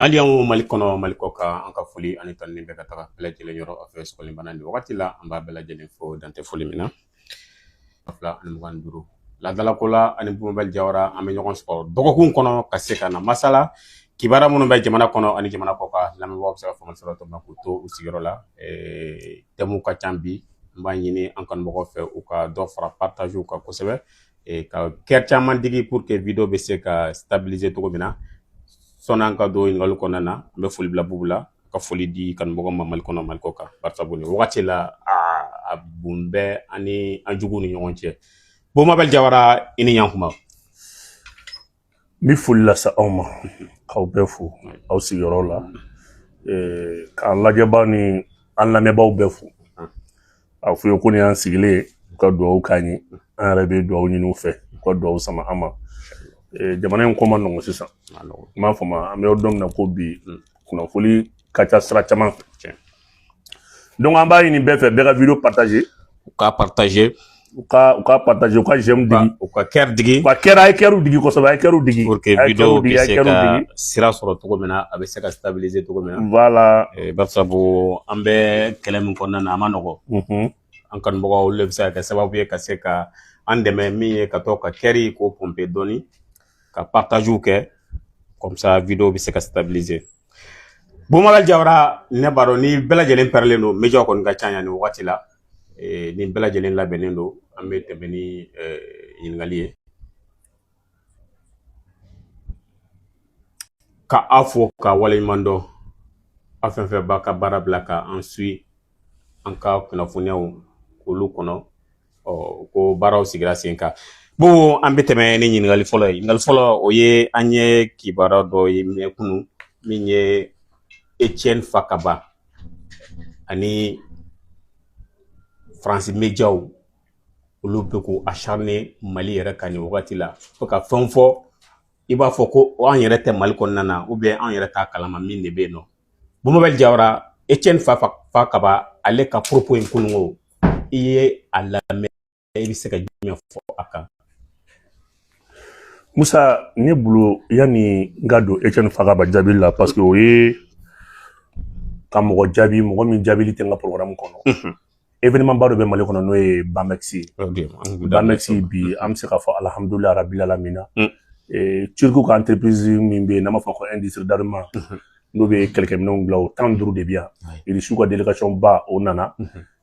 Maliyɛnw, Mali kɔnɔ, Mali kɔ kan, an ka foli ani tanuni bɛ ka taga bɛɛ lajɛlen yɔrɔ a fɛ sɔgɔlibana nin wagati la. An b'a bɛɛ lajɛlen fo dantɛ foli min na. 2025 laadalako la ani Bumabel Jawara, an bɛ ɲɔgɔn sɔrɔ dɔgɔkun kɔnɔ ka se ka na masala kibaruya minnu bɛ jamana kɔnɔ ani jamana kɔ kan. Lamɛnbagaw bɛ se ka faamu sɔrɔ cogo min na k'u to u sigiyɔrɔ la. Thème ka ca bi. N b'a ɲini an kanubagaw fɛ, u ka dɔ fara partage kan kosɛbɛ, ka cœur caman digi pour que vidéo bɛ se ka stabiliser cogo min na. Sɔnni an ka don ɲininkali kɔnɔna na, an bɛ foli bila Bubu la ka foli di kanubagaw ma Mali kɔnɔ, Mali kɔ kan, barisabu nin wagati la a bun bɛ ani an juguw ni ɲɔgɔn cɛ. Bumabel Jawara, i ni ɲankuma. N bɛ foli lase aw ma, k'aw bɛɛ fo aw sigiyɔrɔ la, k'an lajɛbaa ni an lamɛnbaaw bɛɛ fo. A f'u ye ko nin y'an sigilen ye, u ka dugawu k'an ye. An yɛrɛ bɛ dugawu ɲini u fɛ, u ka dugawu sama an ma. Jamana in ko ma nɔgɔn sisan. N b'a fɔ ma, an bɛ yɔrɔ min na ko bi, kunnafoli ka ca sira caman fɛ. Donc an b'a ɲini bɛɛ fɛ, bɛɛ ka vidéo partager. U ka partager. U ka partager, u ka j'aime digi. U ka cœur digi. U ka cœur, a ye cœur digi kosɛbɛ, a ye cœur digi. Pour que vidéo bɛ se ka sira sɔrɔ cogo min na, a bɛ se ka stabiliser cogo min na. Voilà. Barisabu an bɛ kɛlɛ min kɔnɔna na, a ma nɔgɔn. An kanubagaw, olu de bɛ se ka kɛ sababu ye ka se ka an dɛmɛ min ye ka to ka cœur k'o pomper dɔɔni, ka partage kɛ, comme ça vidéo bɛ se ka stabiliser. Bumabel Jawara, ne b'a dɔn ni bɛɛ lajɛlen pɛrɛlen don. Média kɔni ka ca yan nin wagati la. Ni bɛɛ lajɛlen labɛnnen don, an bɛ tɛmɛ ni ɲininkali ye. Ka aw fo ka waleɲuman dɔn, aw fɛn fɛn b'a ka baara bila ka an suit an ka kunnafoniyaw k'olu kɔnɔ. Ɔ ko baaraw sigira sen kan. Bon, an bɛ tɛmɛ ni ɲininkali fɔlɔ ye. Ɲininkali fɔlɔ, o ye an ye kibaruya dɔ ye minɛ kunun min ye Etienne Fakaba ani Faransi médiaw, olu bɛ k'u acharner Mali yɛrɛ kan nin wagati la, fo ka fɛn fɔ i b'a fɔ ko an yɛrɛ tɛ Mali kɔnɔna na, ou bien an yɛrɛ t'a kalama min de bɛ yen nɔ. Bumabel Jawara, Etienne Fakaba, ale ka propos in kununko, i ye a lamɛn, i bɛ se ka jumɛn fɔ a kan? Musa, ne bolo, yanni n ka don Etienne Fakaba jaabi la, parce que o ye ka mɔgɔ jaabi, mɔgɔ min jaabili tɛ n ka programme kɔnɔ. Événement ba dɔ bɛ Mali kɔnɔ, n'o ye Bamex ye. Bamex bi, an bɛ se k'a fɔ alhamdulilayi rabil alamina. Turku ka entreprise min bɛ yen n'an b'a fɔ ko industrie d'armement, n'o bɛ kɛlɛkɛminɛnw dilan, o 15 de bɛ yan. Irisiw ka délégation ba, o nana.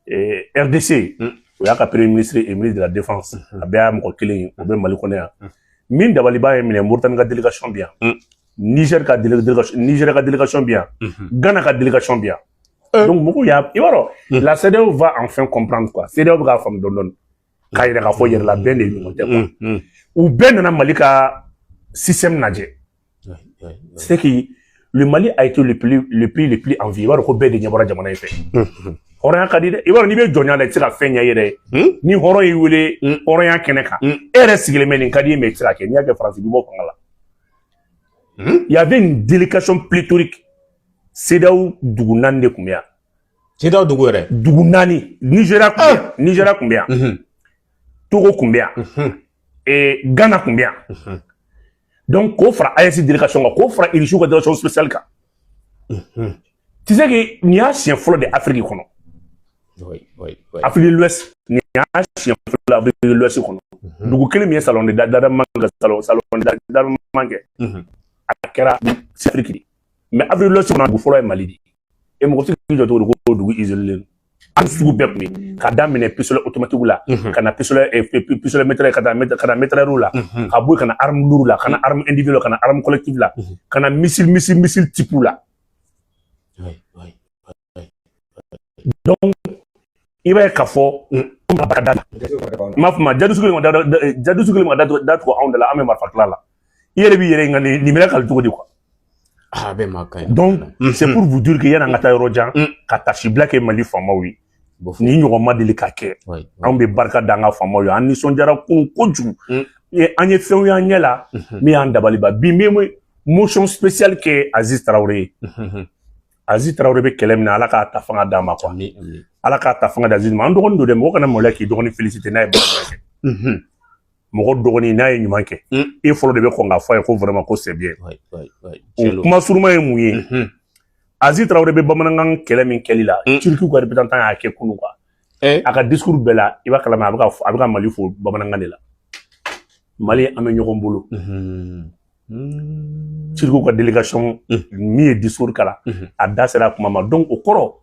RDC, o y'a ka premier ministre et ministre de la défense, a bɛɛ y'a mɔgɔ kelen ye, o bɛ Mali kɔnɔ yan. Min dabaliba ye minɛ, Mauritanie ka délégation bɛ yan, Niger ka délégation bɛ yan, Ghana ka délégation bɛ yan. Donc mɔgɔw y'a, i b'a dɔn, la CEDEAO va enfin comprendre quoi. CEDEAO bɛ k'a faamu dɔɔni dɔɔni, k'a yɛrɛ k'a fɔ yɛrɛ la bɛn de ɲɔgɔn tɛ quoi. U bɛɛ nana Mali ka système lajɛ. C'est que le Mali a été le pays le plus envié. I b'a dɔn ko bɛɛ de ɲɛ bɔra jamana in fɛ. Hɔrɔnya ka di dɛ. I b'a dɔn, n'i bɛ jɔnya la, i tɛ se ka fɛn ɲɛ i yɛrɛ ye. Ni hɔrɔn y'i wele hɔrɔnya kɛnɛ kan, e yɛrɛ sigilen bɛ, nin ka di ye, mais i tɛ se ka kɛ. N'i y'a kɛ, Faransi b'i bɔ fanga la. Il y avait une délégation pléthorique. CEDEAO dugu naani de tun bɛ yan. CEDEAO dugu yɛrɛ? Dugu naani. Nigéria tun bɛ yan, Nigéria tun bɛ yan, Togo tun bɛ yan, Ghana tun bɛ yan. Donc k'o fara AES délégation kan, k'o fara Irisiw ka délégation spéciale kan. Tu sais que nin y'a siɲɛ fɔlɔ de Afrique kɔnɔ. Afrique de l'Ouest, nin y'a siɲɛ fɔlɔ Afrique de l'Ouest kɔnɔ. Dugu kelen min ye salon de d'armement kɛ, salon d'armement kɛ, a kɛra Afrique de. Mais Afrique de l'Ouest kɔnɔ, dugu fɔlɔ ye Mali de ye. E mɔgɔ tɛ k'i jɔ cogo di ko dugu isolé don? An sugu bɛɛ tun bɛ yen, ka daminɛ pistolet automatique la, ka na pistolet mitrailleur, ka na mitrailleur la, ka bɔ yen ka na arme lourde la, ka na arme individuelle, ka na arme collective la, ka na missile type la. Donc i b'a ye k'a fɔ da n m'a fɔ ma, jadisi kelen ma da tugu anw da la, an bɛ marifa tila la. I yɛrɛ b'i yɛrɛ nka nin minɛ kali cogo di quoi. Ah, bɛɛ ma ka ɲi. Donc c'est pour vous dire que yanni an ka taa yɔrɔ jan, ka tasibila kɛ Mali faamaw ye, nin ɲɔgɔn ma deli ka kɛ. Anw bɛ barika da an ka faamaw ye. An nisɔndiyara kun kojugu. An ye fɛnw y'an ɲɛ la min y'an dabaliba. Bi min bɛ motion spéciale kɛ Aziz Traoré ye. Aziz Traoré bɛ kɛlɛ min na, Ala k'a ta fanga d'a ma quoi. Ala k'a ta fanga di Aziz ma. An dɔgɔnin don dɛ, mɔgɔ kana maloya k'i dɔgɔnin féliciter n'a ye baara kɛ. Mɔgɔ dɔgɔnin n'a ye ɲuman kɛ, e fɔlɔ de bɛ kɔn k'a fɔ a ye ko vraiment ko c'est bien. O kuma suruma ye mun ye? Aziz Traoré bɛ bamanankan kɛlɛ min kɛli la, Turki ka représentant y'a kɛ kunun quoi. A ka discours bɛɛ la, i b'a kalama, a bɛ ka Mali fo bamanankan de la. Mali, an bɛ ɲɔgɔn bolo. Turki ka délégation min ye discours kalan, a da sera a kuma ma. Donc o kɔrɔ,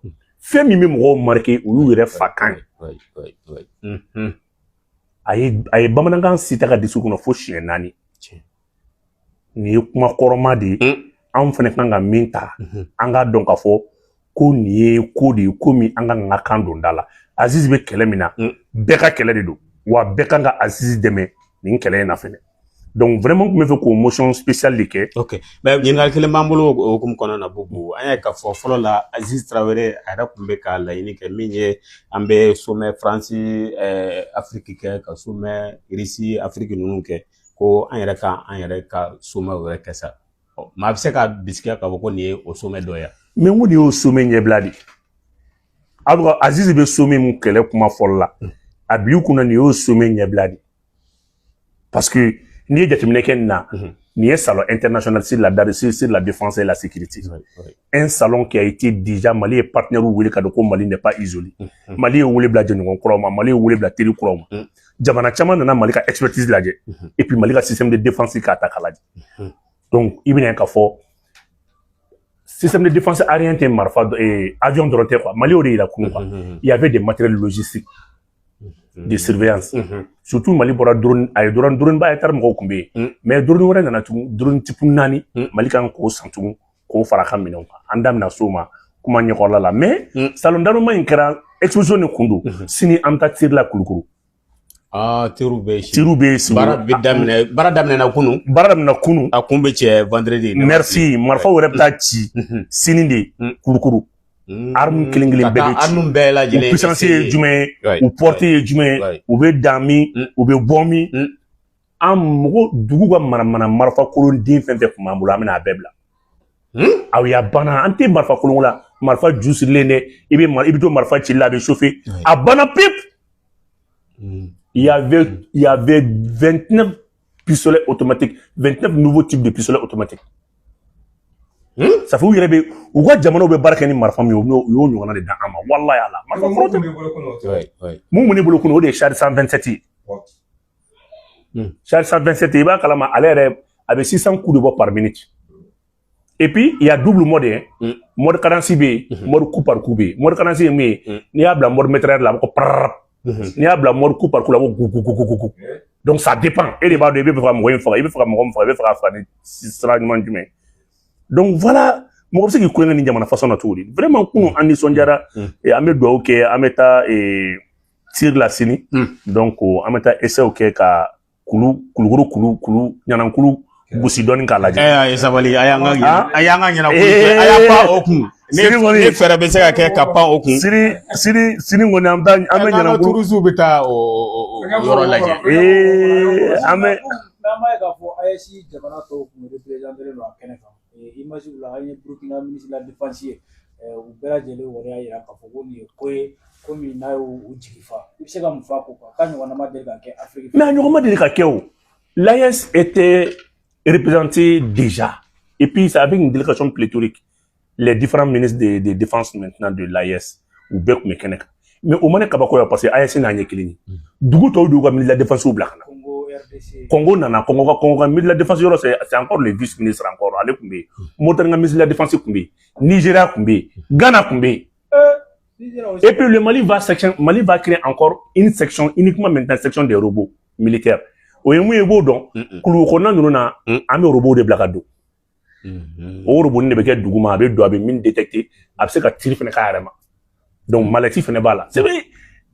fɛn min bɛ mɔgɔw marqué, o y'u yɛrɛ fa kan ye. A ye bamanankan cité ka discours kɔnɔ fo siɲɛ 4. Nin ye kuma kɔrɔma de ye. Anw fana kan ka min ta, an k'a dɔn k'a fɔ ko nin ye ko de ye, ko min an kan ka kan don da la. Aziz bɛ kɛlɛ min na, bɛɛ ka kɛlɛ de don wa, bɛɛ kan ka Aziz dɛmɛ nin kɛlɛ in na fɛnɛ. Donc vraiment, n tun bɛ fɛ k'o motion spéciale de kɛ. Ok, mais ɲininkali kelen b'an bolo o hukumu kɔnɔna na, Bubu. An y'a ye k'a fɔ fɔlɔ la, Aziz Traoré a yɛrɛ tun bɛ ka laɲini kɛ min ye, an bɛ sommet France Afrique kɛ, ka sommet Russie Afrique ninnu kɛ, ko an yɛrɛ ka an yɛrɛ ka sommet yɛrɛ kɛ sa. Maa bɛ se ka bisikiya k'a fɔ ko nin ye o sommet dɔ ye? Mais n ko nin y'o sommet ɲɛbila de. A bɛ ka Aziz bɛ sommet mun kɛlɛ kuma fɔlɔ la, a bil'i kunna nin y'o sommet ɲɛbila de, parce que n'i ye jateminɛ kɛ nin na, nin ye salon international sur la défense et la sécurité, un salon qui a été déjà, Mali ye partenaire wele ka don ko Mali n'est pas isolé. Mali ye wele bila jɛɲɔgɔn kuraw ma, Mali ye wele bila teri kuraw ma. Jamana caman nana Mali ka expertise lajɛ et puis Mali ka système de défense k'a ta k'a lajɛ. Donc i bɛna ye k'a fɔ système de défense aérien tɛ marifa avion dɔrɔn tɛ quoi. Mali y'o de yira kunun quoi. Il y avait des matériels logistiques de surveillance. Surtout Mali bɔra drone, a ye drone ba ye taara mɔgɔw kun bɛ yen, mais drone wɛrɛ nana tugun, drone type 4, Mali kan k'o san tugun k'o fara a ka minɛnw kan. An da bɛna s'o ma kuma ɲɛkɔrɔla la. Mais salon d'armement in kɛra exposition de kun don. Sini an bɛ taa tir la Kulukoro. Ah, tirw bɛ yen. Tirw bɛ yen. Baara bɛ daminɛ, baara daminɛna kunun. Baara daminɛna kunun. A kun bɛ cɛ vendredi. Merci. Marifaw yɛrɛ bɛ taa ci sini de Kulukoro. Arme kelen kelen bɛɛ bɛ ci. Arme bɛɛ lajɛlen. U puissance ye jumɛn ye, u portée ye jumɛn ye, u bɛ dan min, u bɛ bɔ min. An mɔgɔ dugu ka manamana marifa kolon den fɛn fɛn tun b'an bolo, an bɛna a bɛɛ bila. Aw ya banna, an tɛ marifa kolon la, marifa ju sirilen dɛ, i bɛ to marifa cili la, a bɛ chauffer, a banna pewu. Il y avait 29 pistolets automatiques, 29 nouveaux types de pistolets automatiques. Ça fait u yɛrɛ bɛ u ka jamanaw bɛ baara kɛ ni marifa min ye, u y'o ɲɔgɔnna de d'an ma. Walahi ala, marifa fɔlɔ tɛ. Mun bɛ ne bolo kunun, o de ye Char 127 ye. Char 127, i b'a kalama, ale yɛrɛ a bɛ 600 coups de bɔ par minute. Et puis il y a double mode hein. Mode cadence bɛ yen, mode coup par coup bɛ yen. Mode cadence ye mun ye? N'i y'a bila mode mitrailleur la, a bɛ ko prrrr. N'i y'a bila mode coup par coup la, a bɛ ko gu gu gu gu gu. Donc ça dépend. E de b'a dɔn i bɛ fɛ ka mɔgɔ in faga, i bɛ fɛ ka mɔgɔ min faga, i bɛ fɛ k'a faga ni sira ɲuman jumɛn. Donc voilà, mɔgɔ bɛ se k'i kulonkɛ ni jamana façon na cogo di? Vraiment, kunun an nisɔndiyara. An bɛ dugawu kɛ, an bɛ taa tir la sini. Donc an bɛ taa essai kɛ ka kulu Kulukoro kulu kulu ɲanankulu gosi dɔɔni k'a lajɛ. A ye sabali, a y'an ka a y'an ka ɲɛnakulu kɛ, a y'a pan o kun. Ni fɛɛrɛ bɛ se ka kɛ ka pan o kun. Sini sini sini kɔni, an bɛ taa, an bɛ ɲanankulu. Touristes bɛ taa o yɔrɔ lajɛ. An bɛ. N'an b'a ye k'a fɔ AES jamana tɔw tun représenté don a kɛnɛ kan, image la an ye Burukina ministre de la défense ye, u bɛɛ lajɛlen kɔni y'a jira k'a fɔ ko nin ye ko ye, ko min n'a y'u jigi fa. I bɛ se ka mun fɔ a ko kan k'a ɲɔgɔnna ma deli ka kɛ Afiriki? Mais a ɲɔgɔn ma deli ka kɛ o. L'AES était représenté déjà et puis c'est avec une délégation pléthorique, les différents ministres de défense maintenant de l'AES, u bɛɛ tun bɛ kɛnɛ kan. Mais o ma ne kabako ya, parce que AES n'a ɲɛ kelen ye, dugu tɔw de y'u ka ministre de la défense bila ka na. Congo RDC. Congo nana, Congo ka ministre de la défense yɔrɔ, c'est encore le vice ministre encore, ale tun bɛ yen. Mauritanie ka ministre de la défense tun bɛ yen, Nigéria tun bɛ yen, Ghana tun bɛ yen. Et puis le Mali va section, Mali va créer encore une section uniquement maintenant, section des robots militaires. O ye mun ye, i b'o dɔn, kulu kɔnɔna ninnu na, an bɛ robot de bila ka don. O robot de bɛ kɛ duguma, a bɛ don, a bɛ min détecter, a bɛ se ka tir fɛnɛ k'a yɛrɛ ma. Donc mallette fɛnɛ b'a la. C'est vrai,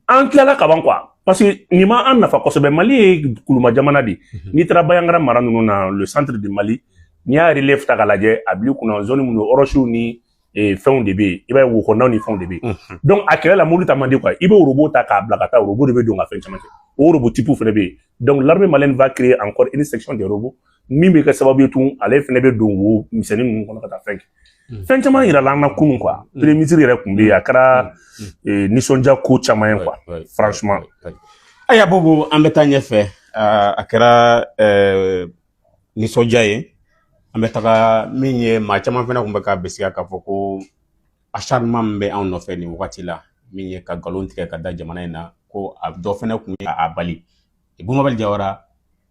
an tilala ka ban quoi. Parce que nin ma an nafa kosɛbɛ. Mali ye kuluma jamana de ye. N'i taara Bayangara mara ninnu na, le centre du Mali, n'i y'a relief ta k'a lajɛ, a bil'i kunna zone minnu roches ni fɛnw de bɛ yen, i b'a ye wo kɔnɔnaw ni fɛnw de bɛ yen. Donc a kɛlɛ la, mobili ta man di quoi. I bɛ robot ta k'a bila ka taa, robot de bɛ don ka fɛn caman kɛ. O robot type fɛnɛ bɛ yen. Donc l'armée malienne va créer encore une section des robots min bɛ kɛ sababu ye tun, ale fɛnɛ bɛ don wo misɛnnin ninnu kɔnɔ ka taa fɛn kɛ. Fɛn caman yirala an na kunun quoi. Premier ministre yɛrɛ tun bɛ yen, a kɛra nisɔndiya ko caman ye quoi, franchement. Ayiwa Bubu, an bɛ taa ɲɛfɛ. A kɛra nisɔndiya ye. An bɛ taga min ye, maa caman fana tun bɛ ka bisigiya k'a fɔ ko acharnement min bɛ anw nɔfɛ nin wagati la, min ye ka nkalon tigɛ ka da jamana in na, ko a dɔ fana tun ye a bali. Bumabel Jawara,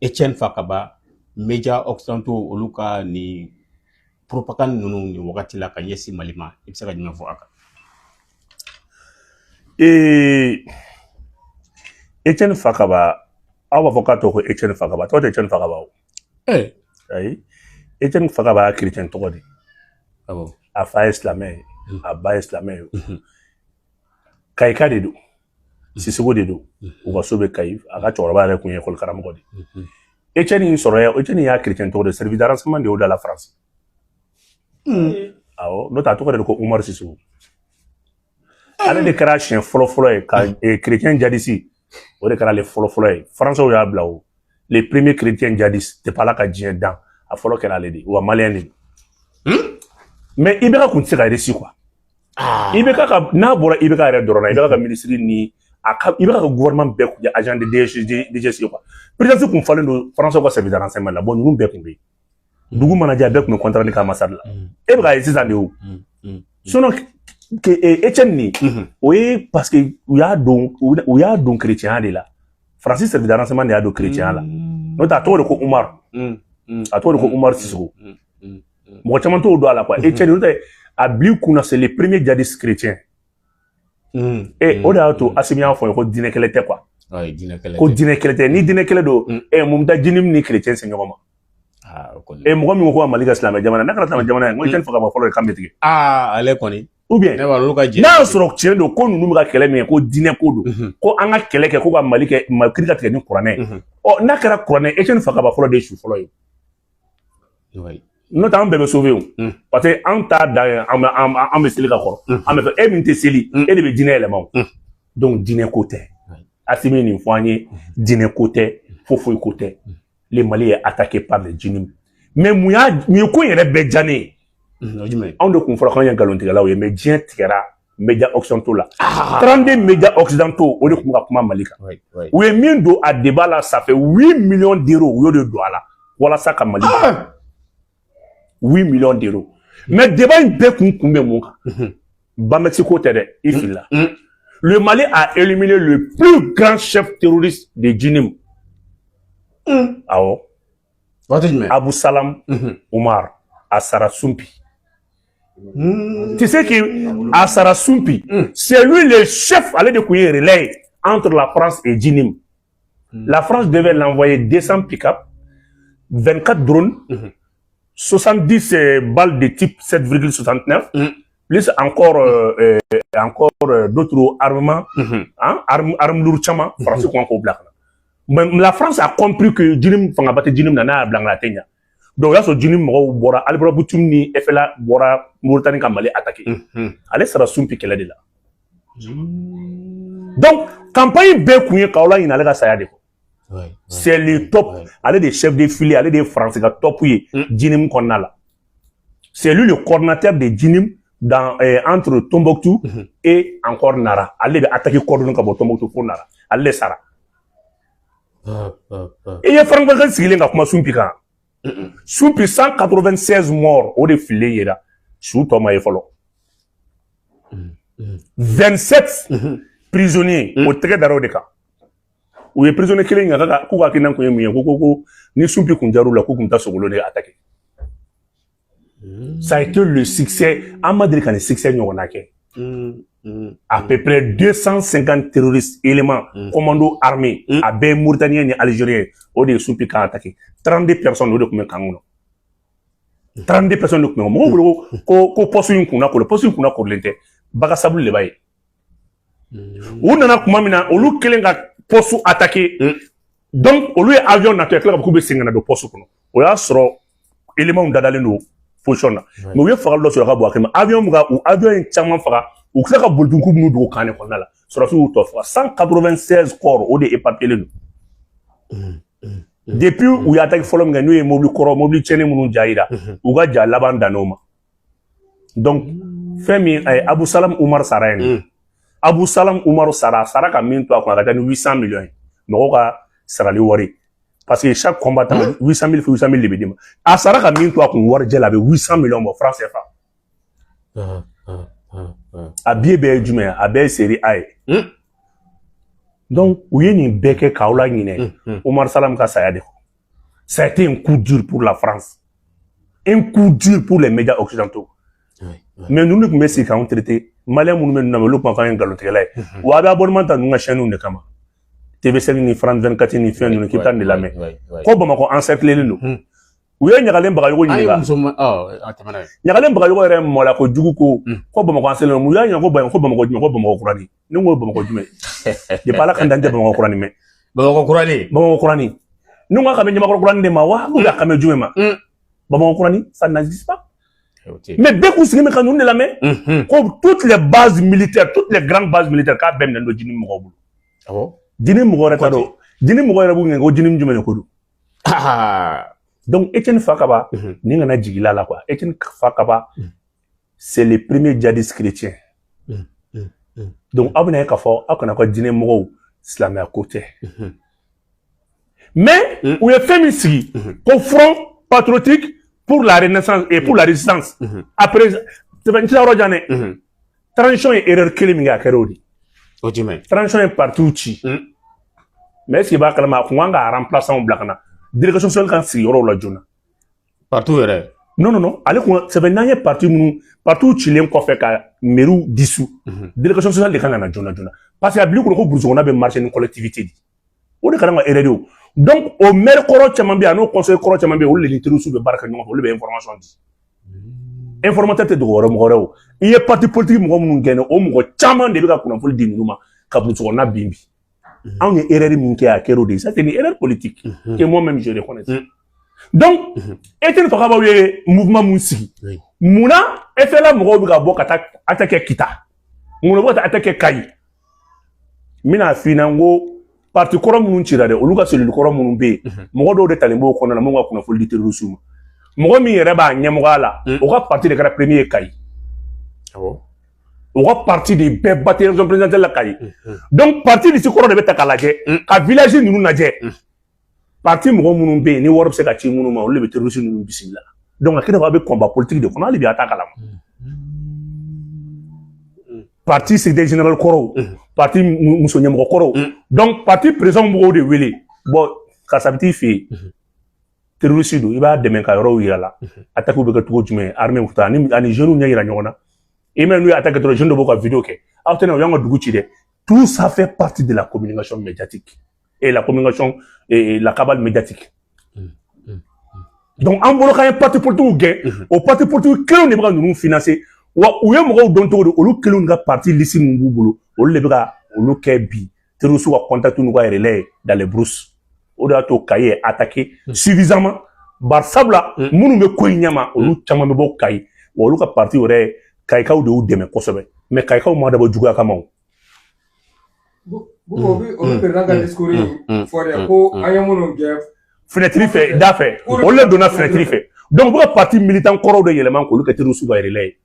Etienne Fakaba, média occidentaux, olu ka nin propagande ninnu nin wagati la ka ɲɛsin Mali ma, i bɛ se ka jumɛn fɔ a kan? Etienne Fakaba, aw b'a fɔ k'a tɔgɔ ko Etienne Fakaba, tɔgɔ tɛ Etienne Fakaba o. Ayi, Etienne Fakaba y'a chrétien tɔgɔ de. Awɔ. A fa ye silamɛ ye, a ba ye silamɛ ye. Kayika de don, Sisoko de don. U ka so bɛ Kayi. A ka cɛkɔrɔba yɛrɛ tun ye école karamɔgɔ de ye. Etienne in sɔrɔ, Etienne y'a chrétien tɔgɔ de, service de renseignement de y'o da la France. Awɔ, n'o tɛ a tɔgɔ de ko Umaru Sisoko. Ale de kɛra siɲɛ fɔlɔ fɔlɔ ye ka chrétien djihadiste, o de kɛra ale fɔlɔ fɔlɔ ye. Français y'a bila o. Les premiers chrétiens djihadistes depuis Ala ka diɲɛ dan, a fɔlɔ kɛra ale de ye, wa malien de don. Mais IBK kun tɛ se ka réussir quoi. IBK ka n'a bɔra IBK yɛrɛ dɔrɔn na, IBK ka ministre ni a ka IBK ka gouvernement bɛɛ kun ye agent de DGSE quoi. Présidence kun falen don français ka service de renseignement la. Bon, ninnu bɛɛ kun bɛ yen. Dugu mana jɛ, a bɛɛ kun bɛ contrat ni ka ambassade la. E bɛ k'a ye sisan de o. Sinon Etienne nin, o ye parce que u y'a don chrétien de la. Faransi service de renseignement de y'a don chrétien la. N'o tɛ a tɔgɔ de ko Umar. A tɔgɔ de ko Umar Sisoko. Mɔgɔ caman t'o dɔn a la quoi. Etienne, n'o tɛ a bil'i kunna, c'est le premier djihadiste chrétien. E o de y'a to Asimi y'a fɔ ye ko diinɛ kɛlɛ tɛ quoi. Ko diinɛ kɛlɛ tɛ. Ni diinɛ kɛlɛ don, mun bɛ taa JNIM ni chrétien se ɲɔgɔn ma? E mɔgɔ min ko ko ka Mali ka silamɛ jamana, n'a kɛra silamɛ jamana ye, n ko Etienne Fakaba fɔlɔ de kan bɛ tigɛ. Ale kɔni. Ou bien ne b'a olu ka jɛ. N'a y'a sɔrɔ tiɲɛ don ko ninnu bɛ ka kɛlɛ min kɛ, ko diinɛ ko don, ko an ka kɛlɛ kɛ ko ka Mali kɛ kiri ka tigɛ ni kuranɛ ye. Ɔ, n'a kɛra kuranɛ, Etienne Fakaba fɔlɔ de ye su fɔlɔ ye. N'o tɛ an bɛɛ bɛ sauver o. Parce que an t'a dan ye, an bɛ an bɛ seli ka kɔrɔ. An bɛ fɛ e min tɛ seli, e de bɛ diinɛ yɛlɛma o. Donc diinɛ ko tɛ. Asimi ye nin fɔ an ye, diinɛ ko tɛ, foyi foyi ko tɛ. Le Mali est attaqué par les JNIM. Mais mun ye ko in yɛrɛ bɛɛ diya ne ye? O jumɛn? Anw de kun fɔra k'anw ye nkalontigɛlaw ye, mais diɲɛ tigɛra médias occidentaux la. 32 médias occidentaux, o de kun bɛ ka kuma Mali kan. U ye min don a débat la, ça fait 8 millions d'euros, u y'o de don a la walasa ka Mali. 8 millions d'euros. Mais débat in bɛɛ kun bɛ mun kan? Bamexi ko tɛ dɛ, i filila. Le Mali a éliminé le plus grand chef terroriste de JNIM. Awɔ. Waati jumɛn? Abu Salam Omar Asara Sumpi. Tu sais que Asara Sumpi, c'est lui le chef, ale de kun ye relais entre la France et JNIM. La France devait l'envoyer 200 pick-up, 24 drones, 70 balles de type 7,69, plus encore d'autres armements, hein, armes lourdes caman, France kun k'o bila ka na. Mais la France a compris que JNIM fangaba tɛ JNIM na, n'a y'a bila a tɛ ɲa. Donc o y'a sɔrɔ JNIM mɔgɔw bɔra, Alburabutum ni FLA bɔra Mauritanie ka Mali attaquer. Ale sara Sumpi kɛlɛ de la. Donc campagne bɛɛ kun ye k'aw la ɲinɛ ale ka saya de kɔ. C'est le top. Ale de chef de file, ale de ye France ka top ye JNIM kɔnɔna la. C'est lui le coordinateur de JNIM entre Tombouctou et encore Nara. Ale de bɛ attaquer coordonner ka bɔ Tombouctou fo Nara. Ale de sara. I ye Franck sigilen ka kuma Sumpi kan. Sumpi 196 morts, o de fililen yera. Su tɔ ma ye fɔlɔ. 27 prisonniers, o tɛgɛ dara o de kan. U ye prisonnier kelen ɲininka k'u ka hakilina kun ye mun ye, ko ni Sumpi kun jar'u la, k'u kun bɛ taa Sogolon de attaquer. Ça a été le succès. An ma deli ka nin succès ɲɔgɔnna kɛ. À peu près 250 terroristes éléments, commando armés, a bɛɛ ye Mauritanien ni Algérien, o de ye Sumpi kan attaquer. 32 personnes, o de tun bɛ camp kɔnɔ. 32 personnes de tun bɛ mɔgɔw bolo ko poste in kunna kolo, poste in kunna korolen tɛ. Bac à sable de b'a ye. U nana tuma min na, olu kɛlen ka poste attaquer. Donc olu ye avion natɔ ye, tila ka fɔ k'u bɛ segin ka na don poste kɔnɔ. O y'a sɔrɔ éléments dadalen don position na. Mais u ye fagali dɔ sɔrɔ ka bɔ a kɛnɛ. Avion mun ka u avion ye caman faga, u tila ka boli tuguni k'u b'u dogo camp de kɔnɔna la. Sɔrɔdasiw y'u tɔ faga. 196 corps, o de éparpillé don. Depuis u ye attaque fɔlɔ min kɛ, n'u ye mobili kɔrɔ, mobili tiɲɛnen minnu ja yira, u ka ja laban dann'o ma. Donc fɛn min Abu Salam Umar sara yen nin. Abu Salam Umar sara, a sara ka min to a kun, a ka ca ni 800 millions ye. Mɔgɔw ka sarali wari. Parce que chaque combattant, 800 000, 800 000 de bɛ d'i ma. A sara ka min to a kun warijɛ la, a bɛ 800 millions bɔ francs CFA. A billet bɛɛ ye jumɛn ye? A bɛɛ ye série A ye. Donc u ye nin bɛɛ kɛ k'aw la ɲinɛ Omar Salam ka saya de kɔ. Ça a été un coup dur pour la France, un coup dur pour les médias occidentaux. Mais ninnu de tun bɛ sigi k'anw traité. Malien minnu bɛ ninnu lamɛn, olu kuma k'an ye nkalontigɛla ye. Wa a bɛ abonnement ta ninnu ka chaîne de kama, TV5 ni France 24 ni fɛn ninnu, k'i bɛ taa nin de lamɛn ko Bamakɔ encerclé don. U ye Ɲagalen Bagayogo ɲininka. Ɲagalen Bagayogo yɛrɛ mɔla kojugu ko Bamakɔ encerclé don. U y'a ɲininka ko Bamakɔ, ko Bamakɔ jumɛn? Ko Bamakɔ kurani. Ne ko Bamakɔ jumɛn? Depuis Ala ka dan tɛ Bamakɔ kurani mɛn. Bamakɔ kurani. Bamakɔ kurani. Ne ko a ka bɛ Ɲamakɔrɔ kurani de ma wa, ou bien a kan bɛ jumɛn ma? Bamakɔ kurani, ça n'existe pas. Mais bɛɛ k'u sigi bɛ ka ninnu de lamɛn ko toutes les bases militaires, toutes les grandes bases militaires, k'a bɛɛ minɛ don JNIM mɔgɔw bolo. JNIM mɔgɔ wɛrɛ t'a dɔn. JNIM mɔgɔ yɛrɛ b'u ɲininka ko JNIM jumɛn de ko don. Donc Etienne Fakaba, nin kana jigin la quoi. Etienne Fakaba, c'est le premier djihadiste chrétien. Donc aw bɛna ye k'a fɔ aw kana ka diinɛ mɔgɔw, silamɛya ko tɛ. Mais u ye fɛn min sigi ko Front patriotique pour la renaissance et pour la résistance, après sɛbɛn tɛ yɔrɔ jan dɛ. Transition ye erreur kelen min kɛ, a kɛra o de. O jumɛn? Transition ye parti ci. Mais est ce que i b'a kalama, a kun kan ka remplaçant bila ka na délégation sociale kan sigi yɔrɔw la joona. Parti yɛrɛ? Non, non, non, ale kun sɛbɛn n'an ye parti minnu, parti cilen kɔfɛ ka mairie dissous, délégation sociale de kan ka na joona joona, parce que a bil'i kunna ko brousse kɔnɔna bɛ marcher ni collectivité de. O de kɛra an ka erreur ye o. Donc o maire kɔrɔ caman bɛ yen, a n'o conseil kɔrɔ caman bɛ yen, olu de ni terroristes bɛ baara kɛ ɲɔgɔn fɛ, olu bɛ information di. Informateur tɛ dogo wɛrɛ mɔgɔ wɛrɛ o. I ye parti politique mɔgɔ minnu gɛnɛ, o mɔgɔ caman de bɛ ka kunnafoni di ninnu ma ka brousse kɔnɔna bin bi. Anw ye erreur min kɛ, a kɛra o de ye. Ça, c'est une erreur politique que moi-même je reconnais. Donc Etienne Fakaba ye mouvement mun sigi, munna FLA mɔgɔw bɛ ka bɔ ka taa attaquer Kita? Munna u bɛ ka taa attaquer Kayi? N bɛna f'i ɲɛna n ko parti kɔrɔ minnu cira dɛ, olu ka cellule kɔrɔ minnu bɛ yen, mɔgɔ dɔw de talen b'o kɔnɔna na minnu ka kunnafoni di terroristes ma. Mɔgɔ min yɛrɛ b'a ɲɛmɔgɔya la, o ka parti de kɛra premier ye Kayi. O ka parti de bɛɛ battu élection présidentielle la Kayi. Donc parti liste kɔrɔ de bɛ ta k'a lajɛ, ka village ninnu lajɛ, parti mɔgɔ minnu bɛ yen ni wari bɛ se ka ci minnu ma, olu de bɛ terroriste ninnu bisimila. Donc a kɛra a bɛ combat politique de kɔnɔ, hali bi a t'a kalama. Parti secrétaire général kɔrɔw, parti muso ɲɛmɔgɔ kɔrɔw, donc parti président mɔgɔw de wele: bon, karisa bɛ t'i fɛ yen, terroriste don, i b'a dɛmɛ ka yɔrɔw yira la, attaque bɛ kɛ cogo jumɛn, armée bɛ taa ani jeunes ɲɛ yira ɲɔgɔn na. I m'a ye, n'u ye attaque dɔrɔn, jeune dɔ b'o ka vidéo kɛ: aw tɛna o y'an ka dugu ci dɛ. Tout ça fait partie de la communication médiatique et la communication et la cabale médiatique. Donc an bolo k'an ye parti politique gɛn, o parti politique kelenw de bɛ ka ninnu financer. Wa u ye mɔgɔw dɔn cogo di? Olu kelenw ka parti liste min b'u bolo, olu de bɛ ka olu kɛ bi terroriste ka contact n'u ka relais dans les brousses. O de y'a to Kayi est attaqué suffisamment. Bari sabula minnu bɛ ko in ɲɛma, olu caman bɛ bɔ Kayi. Wa olu ka parti yɛrɛ, Kayikaw de y'u dɛmɛ kosɛbɛ. Mais Kayikaw ma dabɔ juguya kama o. O bɛ président ka discours in fɔ dɛ, ko an ye minnu gɛn fenêtre fɛ, da fɛ, olu de donna fenêtre fɛ. Donc u bɛ ka parti militant kɔrɔw de yɛlɛma k'olu kɛ terroriste ka relais ye.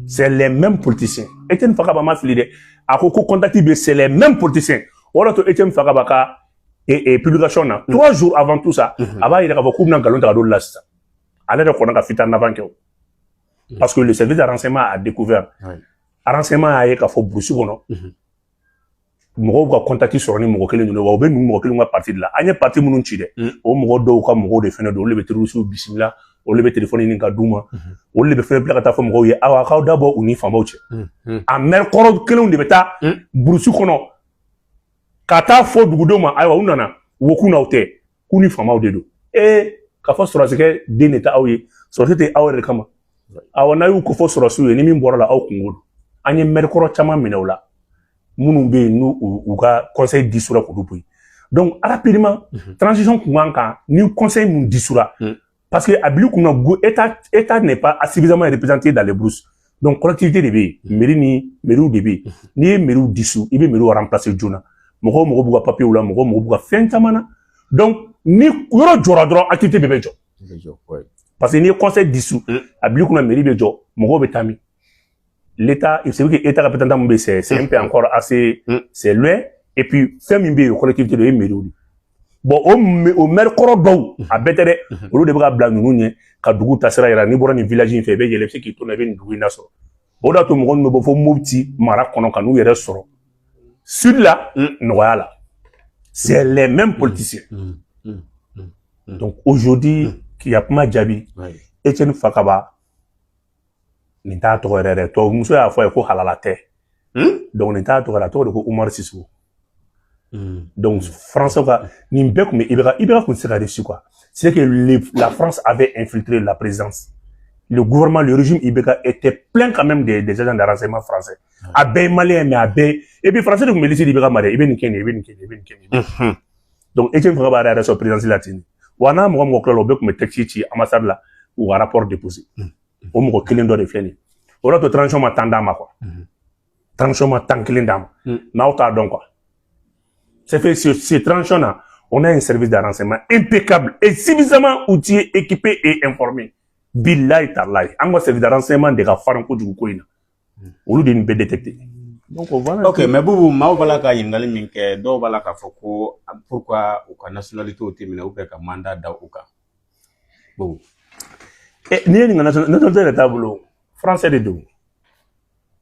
C'est les mêmes politiciens. Etienne Fakaba ma fili dɛ. A ko ko contact bɛ, c'est les mêmes politiciens. O de y'a to Etienne Fakaba ka publication na, 3 jours avant tout ça, a b'a yira k'a fɔ k'u bɛna nkalon ta ka d'olu la sisan. Ale yɛrɛ kɔnna ka fuite en avant kɛ o, parce que le service de renseignement a découvert, renseignement y'a ye k'a fɔ brousse kɔnɔ mɔgɔw ka contact sɔrɔ ni mɔgɔ kelen ninnu, wa u bɛ ninnu mɔgɔ kelen ka parti de la. An ye parti minnu ci dɛ, o mɔgɔ dɔw ka mɔgɔw de fɛnɛ don. Olu de bɛ terroriste bisimila, olu de bɛ téléphone ɲini ka d'u ma, olu de bɛ fɛnɛ bila ka taa fɔ mɔgɔw ye: awa, k'aw da bɔ u ni faamaw cɛ. A maire kɔrɔ kelenw de bɛ taa brousse kɔnɔ ka taa fɔ dugudenw ma: ayiwa, u nana wo, k'u n'aw tɛ, k'u ni faamaw de don. Ee, k'a fɔ sɔrɔsikɛ den de tɛ aw ye, sɔrɔsi tɛ aw yɛrɛ kama. Awɔ, n'a y'u ko fɔ sɔrɔsiw ye, ni min bɔra la, aw kungo don. An ye maire kɔrɔ caman minɛ o la, minnu bɛ yen n'u u ka conseil dissoudre k'olu bɔ yen. Donc rapidement, transition kun kan kan ni conseil mun dissoudre, parce que a bil'i kunna état n'est pas suffisamment représenté dans les brousses. Donc collectivité de bɛ yen, mairie ni maires de bɛ yen. N'i ye maires dissous, i bɛ maires remplacer joona. Mɔgɔw mɔgɔ b'u ka papier la, mɔgɔw mɔgɔ b'u ka fɛn caman na. Donc ni yɔrɔ jɔra dɔrɔn, activité bɛɛ bɛ jɔ, parce que n'i ye conseil dissous, a bil'i kunna mairie bɛ jɔ, mɔgɔw bɛ taa min? L'État, c'est vrai que État représentant mun bɛ yen, c'est un peu encore assez, c'est loin. Et puis fɛn min bɛ yen, collectivité de ye mairie de. Bon, o maire kɔrɔ dɔw, a bɛɛ tɛ dɛ, olu de bɛ ka bila ninnu ɲɛ ka dugu tasira yira. N'i bɔra nin village in fɛ, i bɛ yɛlɛ, i bɛ se k'i to na, i bɛ nin dugu in lasɔrɔ. O de y'a to mɔgɔ ninnu bɛ bɔ fo Mopti mara kɔnɔ ka n'u yɛrɛ sɔrɔ sud la nɔgɔya la. C'est les mêmes politiciens. Donc aujourd'hui, k'i ka kuma jaabi, Etienne Fakaba, nin t'a tɔgɔ yɛrɛ dɛ, tubabumuso y'a fɔ a ye ko halala tɛ. Donc nin t'a tɔgɔ yɛrɛ, a tɔgɔ de ko Umar Sissoco. Donc français ka nin bɛɛ tun bɛ IBK, IBK tun tɛ se ka réussir quoi. C'est que la France avait infiltré la présidence, le gouvernement, le régime IBK était plein quand même des agents de renseignement français. A bɛɛ ye malien, mais a bɛɛ, et puis français de tun bɛ liste di IBK ma dɛ, i bɛ nin kɛ nin, i bɛ nin kɛ nin, i bɛ nin kɛ nin. Donc Etienne Fakaba yɛrɛ sɔrɔ présidence la ten. Wa n'a mɔgɔ mɔgɔ tilala, o bɛɛ tun bɛ texte ci ambassade la, u ka rapport déposé. O mɔgɔ kelen dɔ de filɛ nin ye. O de y'a to transition ma temps d'a ma quoi. Transition ma temps kelen d'a ma. Mais aw t'a dɔn quoi. C'est fait, ce transition là, on a un service de renseignement impeccable et suffisamment outillé, équipé et informé. Billahi tallahi. An ka service de renseignement de ka farin kojugu ko in na. Olu de ye nin bɛɛ détecté. Donc voilà. Ok, mais Bubu, maaw b'a la ka ɲininkali min kɛ, dɔw b'a la k'a fɔ ko pourquoi u ka nationalité tɛ minɛ ou bien ka mandat da u kan, Bubu? Eh, n'i ye nin ka nationalité yɛrɛ t'a bolo, français de don.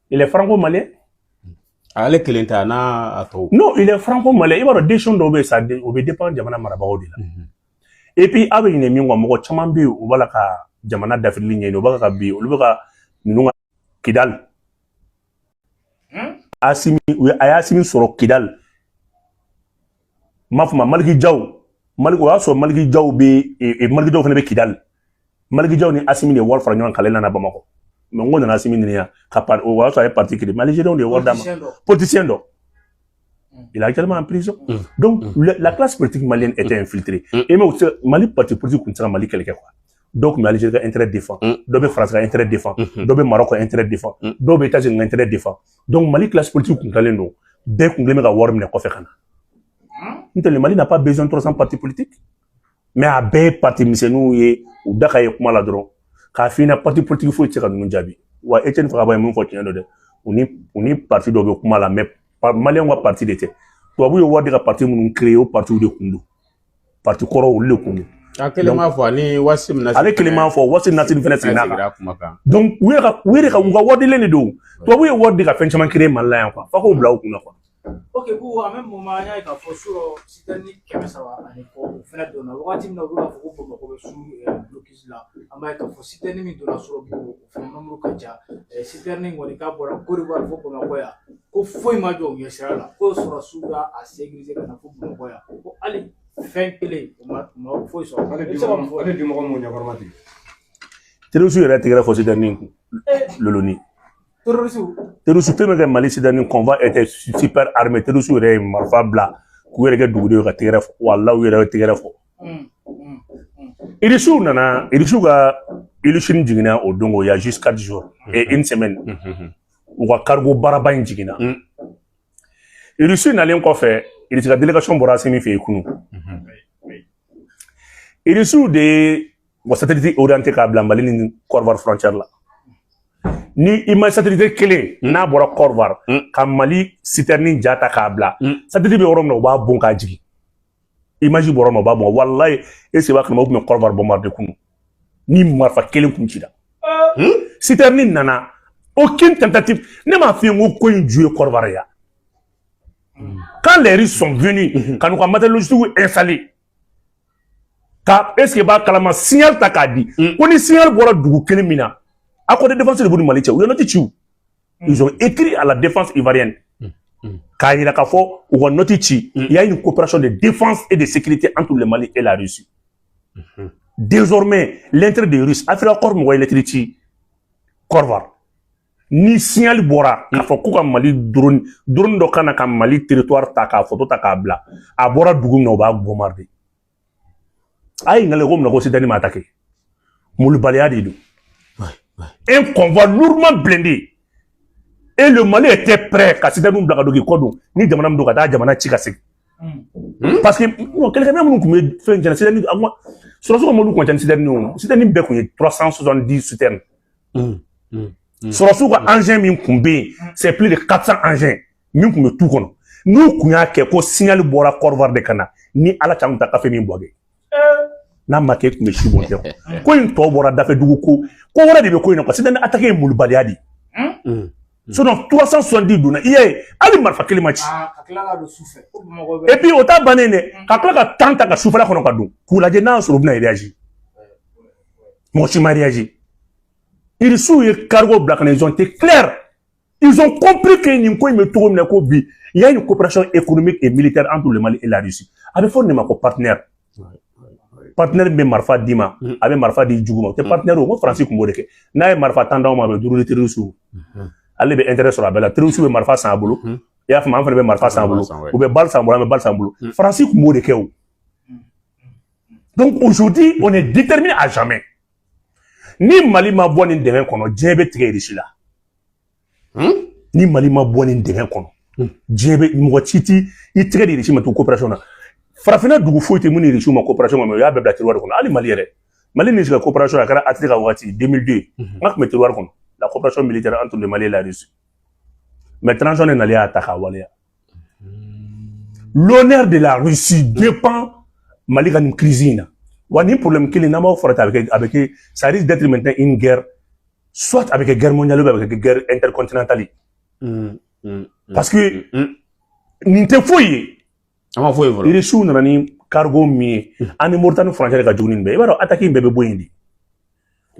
Il est franco-malien. Ale kelen tɛ, a n'a a tɔw. Non, il est franco-malien. I b'a dɔn, décision dɔw bɛ yen, ça o bɛ dépend jamana marabagaw de la. Et puis aw bɛ ɲinɛ min kɔ, mɔgɔ caman bɛ yen, u b'a la ka jamana dafirili ɲɛɲini, u b'a ka bi, olu bɛ ka ninnu ka Kidal. Asimi, a ye Asimi sɔrɔ Kidal. N m'a fɔ ma Maliki Jaw, Maliki, o y'a sɔrɔ Maliki Jaw bɛ, Maliki Jaw fana bɛ Kidal. Maliki Jaw ni Asimi de ye wari fara ɲɔgɔn kan k'ale nana Bamakɔ. Mais n ko nana Asimi ɲininka ka o y'a sɔrɔ a ye parti créé. Mais Algériens de ye wari d'a ma. Politicien dɔ. Il est actuellement en prison. Donc, la classe politique malienne était infiltrée. Et mais, Mali parti politique tun tɛ se ka Mali kɛlɛ kɛ quoi. Dɔw tun bɛ Algérie ka intérêt défend, dɔw bɛ France ka intérêt défend, dɔw bɛ Maroc ka intérêt défend, dɔw bɛ États-Unis ka intérêt défend. Donc Mali classe politique tun tilalen don, bɛɛ kun kelen bɛ ka wari minɛ kɔfɛ ka na. N'o tɛ, le Mali n'a pas besoin de 300 partis politiques. Mais a bɛɛ ye parti misɛnninw ye, u da ka ye kuma la dɔrɔn. K'a f'i ɲɛna, parti politique foyi tɛ se ka ninnu jaabi. Wa Etienne Fakaba ye mun fɔ, tiɲɛ don dɛ. U ni parti dɔw bɛ kuma la, mais maliyɛnw ka parti de tɛ. Tubabu ye wari di ka parti minnu créer, o partiw de kun don. Parti kɔrɔ, olu de kun don. A kelen m'a fɔ ani Wasi Nasiri. Ale kelen m'a fɔ, Wasi Nasiri fɛnɛ seginna kan. Kuma kan. Donc u yɛrɛ ka u ka waridilen de don. Tubabu ye wari di ka fɛn caman créer Mali la yan quoi. F'a k'o bila u kunna quoi. Ok, bu en même moment, an y'a ye k'a fɔ surɔ citerne 300 ani kɔ, o fɛnɛ donna wagati min na, u bɛ k'a fɔ ko Bamakɔ bɛ su blocus la. An b'a ye k'a fɔ citerne min donna surɔ, bu o fɛnɛ nombre ka ca. Citerne in kɔni k'a bɔra Côte d'Ivoire fo Bamakɔ yan, ko foyi ma jɔ u ɲɛ sira la, ko sɔrɔsiw y'a sécuriser ka na fo Bamakɔ yan, ko hali fɛn kelen u ma foyi sɔrɔ. Ale I bɛ se ka mun fɔ? Ale dimɔgɔ m'o ɲɛkɔrɔma tigɛ. Terroriste yɛrɛ tɛgɛrɛ fɔ citerne kun. Loloni. Terroriste. Terroriste fɛn bɛ kɛ Mali citerne, convoi était super armé. Terroriste yɛrɛ ye marifa bila k'u yɛrɛ kɛ dugudenw ye ka tɛgɛrɛ fɔ. Walahi, u yɛrɛ ye tɛgɛrɛ fɔ. Irisiw nana, Irisiw ka Ilyushin jiginna o don, il y a juste 4 jours et une semaine. U ka cargo baaraba in jiginna. Irisi nalen kɔfɛ, Irisi ka délégation bɔra Asimi fɛ yen kunun. Irisiw de ye u ka satellite orienté k'a bila Mali ni Côte d'Ivoire frontière la. Ni i ma satellite kelen n'a bɔra Côte d'Ivoire ka Mali citerne ja ta k'a bila, satellite bɛ yɔrɔ min na, u b'a bon k'a jigin. Image bɔra yɔrɔ min na, u b'a bon. Walayi, e se b'a kalama, u tun bɛ Côte d'Ivoire bombarder kunun. Ni marifa kelen kun cira. Citerne nana, aucune tentative. Ne m'a f'i ye n ko ko in ju ye Côte d'Ivoire ya. Quand les Russes sont venus, ka n'u ka matériel logistique installé, ka est ce que b'a kalama, signal ta k'a di, ko ni signal bɔra dugu kelen min na, accord de défense de b'u ni Mali cɛ, u ye note ci o. Ils ont écrit à la défense ivoirienne k'a yira k'a fɔ u ka note ci, il y a une coopération de défense et de sécurité entre le Mali et la Russie. Désormais, l'intérêt des Russes, Africa Corps mɔgɔ ye lettre ci Côte d'Ivoire. Ni signal bɔra k'a fɔ ko ka Mali drone dɔ kana ka Mali territoire ta k'a photo ta k'a bila, a bɔra dugu min na, u b'a bombarder. A ye ɲininkali ko mun na ko citerne ma attaqué? Molobaliya de don. Un convoi lourdement blindé. Et le Mali était prêt ka citerne bila ka don k'i kɔ don ni jamana min don, ka taa jamana ci ka segin. Parce que non, kɛlɛkɛminɛn minnu tun bɛ fɛn jɛnɛ citerne, a ma sɔrɔsiw ka mobili kun ka ca ni citerne ye o. Citerne bɛɛ kun ye 370 citernes. Sɔrɔsiw ka engin min kun bɛ yen, c'est plus de 400 engins min kun bɛ tu kɔnɔ. N'u kun y'a kɛ ko signal bɔra Côte d'Ivoire de ka na, Ni Ala cɛ an tun taa kafe min Bouaké. N'a ma kɛ e tun bɛ si bɔn tɛ. Ko in tɔ bɔra dafɛ dugu ko ko wɛrɛ de bɛ ko in na quoi. C'est une attaque ye molobaliya de ye. Sinon 370 donna, i y'a ye, hali marifa kelen ma ci. Ka tila ka don su fɛ ko Bamakɔ bɛ. Et puis o t'a bannen dɛ, ka tila ka temps ta ka sufɛla kɔnɔ ka don k'u lajɛ n'a y'a sɔrɔ u bɛna réagir. Mɔgɔ si ma réagir. Irisiw ye cargo bila ka na, ils ont été clairs. Ils ont compris que nin ko in bɛ cogo min na ko bi, il y a une coopération économique et militaire entre le Mali et la Russie. A bɛ fɔ nin de ma ko partenaire. Partenaire min bɛ marifa d'i ma, a bɛ marifa di jugu ma. O tɛ partenaire o, ko Faransi tun b'o de kɛ. N'a ye marifa 10 d'aw ma, a bɛ 5 di terroriste ma. Ale bɛ intérêt sɔrɔ a bɛɛ la. Terroriste bɛ marifa san a bolo. I y'a faamu, an fana bɛ marifa san a bolo. U bɛ balle san a bolo, an bɛ balle san a bolo. Faransi tun b'o de kɛ o. Donc aujourd'hui, on est déterminé à jamais. Ni Mali ma bɔ nin dɛmɛ kɔnɔ, diɲɛ bɛ tigɛ Irisi la. Ni Mali ma bɔ nin dingɛ kɔnɔ, diɲɛ bɛ mɔgɔ ci ti i tɛgɛ di Irisi ma tugun coopération na. Farafinna dugu foyi tɛ mun ni Irisiw ma coopération ma, mais u y'a bɛɛ bila tiroir kɔnɔ. Hali Mali yɛrɛ, Mali ni ka coopération a kɛra ATT ka waati 2002, n ka tun bɛ tiroir kɔnɔ, la coopération militaire entre le Mali et la Russie. Mais transition de nalen y'a ta k'a waleya. L'honneur de la Russie dépend Mali ka nin crise in na. Wa nin problème kelen n'an b'aw fɔra ten, a bɛ kɛ, ça risque d'être maintenant une guerre, soit a bɛ kɛ guerre mondiale ou bien a bɛ kɛ guerre intercontinentale. Parce que nin tɛ foyi ye. An ma foyi fɔlɔ. Irisiw nana ni cargo min ye, an ni Moritani frontière ka jugu ni nin bɛɛ ye. I b'a dɔn, attaque in bɛɛ bɛ bɔ yen de.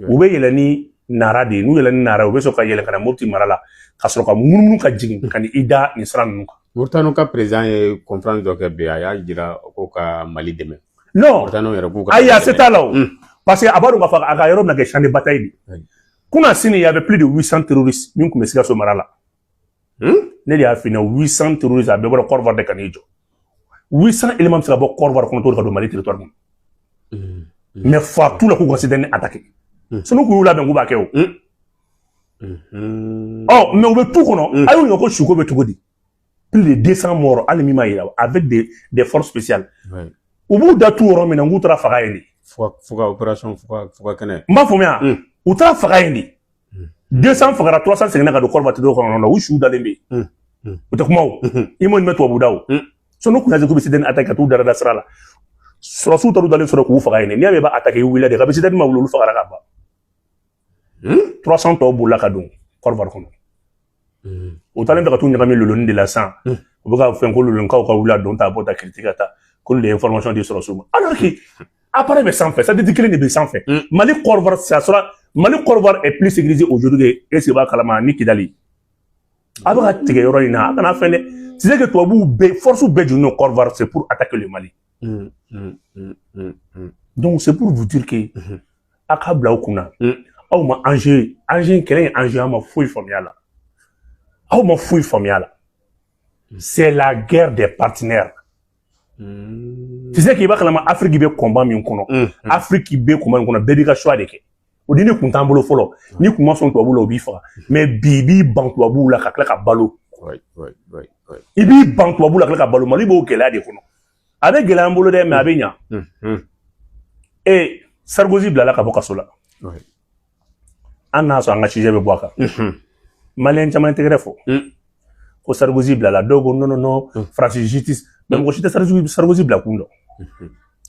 U bɛ yɛlɛ ni Nara de ye. N'u yɛlɛ ni Nara ye, u bɛ sɔrɔ ka yɛlɛ ka na Mopti mara la, ka sɔrɔ ka munumunu ka jigin ka n'i da nin sira ninnu kan. Moritani ka président ye conférence dɔ kɛ bi, a y'a jira ko ka Mali dɛmɛ. Non. Moritani yɛrɛ k'u ka Ayi, a se t'a la o. Parce que a b'a dɔn k'a fɔ a ka yɔrɔ bɛna kɛ champ de bataille de. Kunna sini, il y avait plus de 800 terroristes min tun bɛ Sikaso mara la. Ne de y'a f'i ɲɛna, 800 terroristes, a bɛɛ bɔra Côte d'Ivoire de ka n'i jɔ. 800 éléments bɛ se ka bɔ Côte d'Ivoire kɔnɔ cogo di ka don Mali territoire kɔnɔ? Mais fa t'u la k'u ka citerne attaquer. Sinon k'u y'u labɛn k'u b'a kɛ o. Ɔ, mais u bɛ tu kɔnɔ, a y'u ɲininka ko suko bɛ cogo di? Plus de 200 morts, hali min m'a yira, avec des forces spéciales. U b'u da tu yɔrɔ min na, k'u taara faga yen de. Fo ka opération fo ka kɛnɛ. N b'a faamuya, u taara faga yen de. 200 fagara, 300 seginna ka don Côte d'Ivoire kɔnɔ na, u siw dalen bɛ yen. U tɛ kuma o. I m'o mɛn tubabu da o. Sinon n'u kun y'a k'u bɛ citerne attaquer ka t'u da da sira la. Sɔrɔsiw taar'u dalen sɔrɔ k'u faga yen de. N'i y'a mɛn i b'a attaquer, i wulila de. Kabi citerne ma wuli, olu fagara ka ban. 300 tɔw bolila ka don Côte d'Ivoire kɔnɔ. U taalen bɛ ka t'u ɲagami loloni de la sisan. U bɛ ka fɛn ko lolonikaw ka wuli a don ta bɔ ta critique ka taa ko de information di sɔrɔsiw ma. Alors que appareil bɛ sanfɛ, satellite kelen de bɛ sanfɛ. Mali Côte d'Ivoire, ça sera Mali Côte d'Ivoire est plus sécurisé aujourd'hui que, est-ce que b'a kalama ni Kidali. A bɛ ka tigɛ yɔrɔ in na, a kana fɛn dɛ. Tu sais que tubabuw bɛɛ force bɛɛ jɔlen don Côte d'Ivoire, c'est pour attaquer le Mali. Donc c'est pour vous dire que a ka bila aw kunna. Aw ma enjeu kɛlɛ in enjeu, aw ma foyi faamuya la. Aw ma foyi faamuya la. C'est la guerre des partenaires. Tu sais k'i b'a kalama, Afrique bɛ combat min kɔnɔ. Afrique bɛ combat min kɔnɔ, bɛɛ b'i ka choix de kɛ. O di ne kun t'an bolo fɔlɔ. N'i kun ma sɔn tubabuw la, u b'i faga. Mais bi, i b'i ban tubabuw la ka tila ka balo. I b'i ban tubabuw la ka tila ka balo. Mali b'o gɛlɛya de kɔnɔ. A bɛ gɛlɛya an bolo dɛ, mais a bɛ ɲa. E Sarkozy bilala ka bɔ kaso la. An n'a sɔrɔ an ka sujet bɛ bɔ a kan. Maliyɛn caman tɛgɛrɛ fɔ. Ko Sarkozy bilala, dɔw ko non non non, France justice. Mais mɔgɔ si tɛ Sarkozy bila kun dɔn.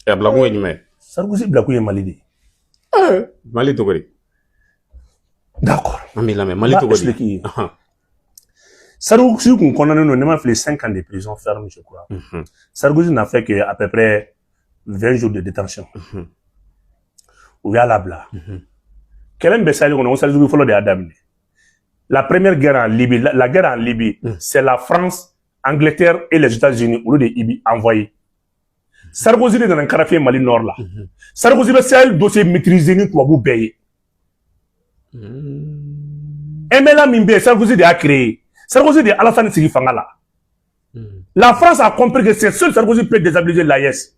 A bila kun ye jumɛn ye? Sarkozy bila kun ye Mali de ye. Mali cogo di? D'accord. An b'i lamɛn, Mali cogo di? Expliquer ye. Sarkozy kun condamné don, ne ma fili, 5 ans de prison ferme, je crois. Sarkozy n'a fait que à peu près 20 jours de détention. U y'a labila. Kɛlɛ min bɛ Sahel kɔnɔ, ko Sarkozy fɔlɔ de y'a daminɛ. La première guerre en Libye, la guerre en Libye, c'est la France, Angleterre et les États-Unis, olu de i bi envoyé. Sarkozy de nana karafe Mali nord la. Sarkozy bɛ Sahel dossier maîtriser ni tubabu bɛɛ ye. MLA min bɛ yen, Sarkozy de y'a créé. Sarkozy de ye Alassane sigi fanga la. La France a compris que c'est seul Sarkozy peut déstabiliser l'AES.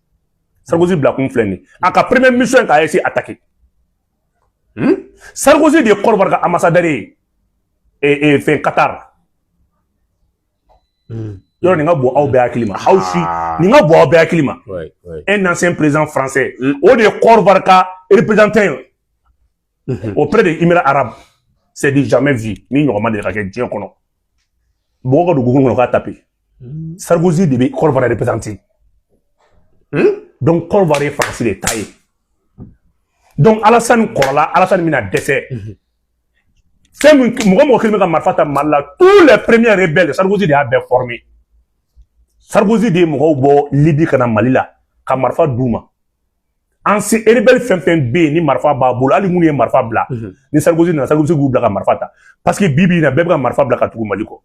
Sarkozy bila kun filɛ nin ye. A ka première mission ye ka AES attaquer. Sarkozy de ye Côte d'Ivoire ka ambassadeur ye et fɛn Qatar. Yɔrɔ nin ka bon aw bɛɛ hakili ma. Aw si nin ka bon aw bɛɛ hakili ma. Un ancien président français, o de ye Côte d'Ivoire ka représentant ye auprès des Émirats arabes. C'est du jamais vu. Ni ɲɔgɔn ma deli ka kɛ diɲɛ kɔnɔ. Mɔgɔ ka don Google kɔnɔ k'a taper. Sarkozy de bɛ Côte d'Ivoire représenté. Donc Côte d'Ivoire ye Faransi de ta ye. Donc Alassane kɔrɔla, Alassane bɛna dɛsɛ. Fɛn min, mɔgɔ kelen bɛ ka marifa ta Mali la, tous les premiers rebelles, Sarkozy de y'a bɛɛ formé. Sarkozy de ye mɔgɔw bɔ Libye ka na Mali la ka marifa d'u ma. Ancien rebelle fɛn fɛn bɛ yen ni marifa b'a bolo, hali minnu ye marifa bila, ni Sarkozy nana, Sarkozy k'u bila ka marifa ta, parce que bi bi in na, bɛɛ bɛ ka marifa bila ka tugu Mali kɔ.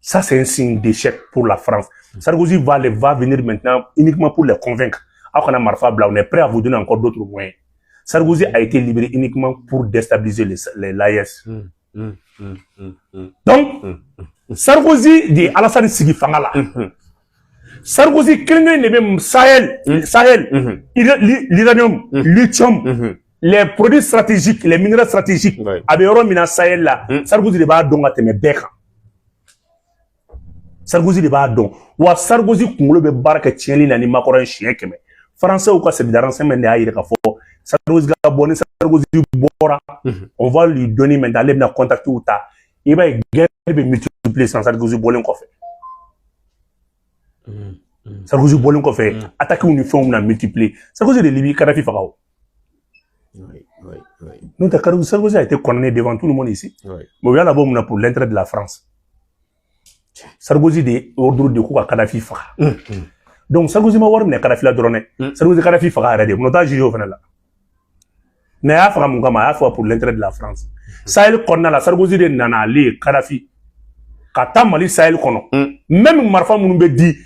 Ça, c'est un signe d'échec pour la France. Sarkozy va venir maintenant uniquement pour les convaincre. Aw kana marifa bila, on est prêt à vous donner encore d'autres moyens. Sarkozy a été libéré uniquement pour déstabiliser l'AES. Donc Sarkozy de Alassane sigi fanga la. Sarkozy kelen kelen de bɛ Sahel, l'uranium, lithium, les produits stratégiques, les minerais stratégiques, a bɛ yɔrɔ min na Sahel la, Sarkozy de b'a dɔn ka tɛmɛ bɛɛ kan. Sarkozy de b'a dɔn. Wa Sarkozy kunkolo bɛ baara kɛ tiɲɛni na ni Macron ye siɲɛ 100. Français ka service de renseignement de y'a yira k'a fɔ Sarkozy ka bɔ. Ni Sarkozy bɔra, on va lui donner maintenant, ale bɛna contact ta. I b'a ye, guerre bɛ multiplier sisan Sarkozy bɔlen kɔfɛ. Sarkozy bɔlen kɔfɛ, attaques ni fɛnw bɛna multiplier. Sarkozy de Libye Kadhafi faga o. N'o tɛ, Sarkozy a été condamné devant tout le monde ici. Mais u y'a labɔ mun na? Pour l'intérêt de la France. Sarkozy de ordre de k'u ka Kadhafi faga. Donc Sarkozy ma wari minɛ Kadhafi la dɔrɔn dɛ. Sarkozy Kadhafi faga yɛrɛ de, mun t'a juge o fana la. Mais a y'a faga mun kama? A y'a faga pour l'intérêt de la France. Sahel kɔnɔna la, Sarkozy de nana, ale ye Kadhafi ka taa Mali Sahel kɔnɔ. Même marifa minnu bɛ di,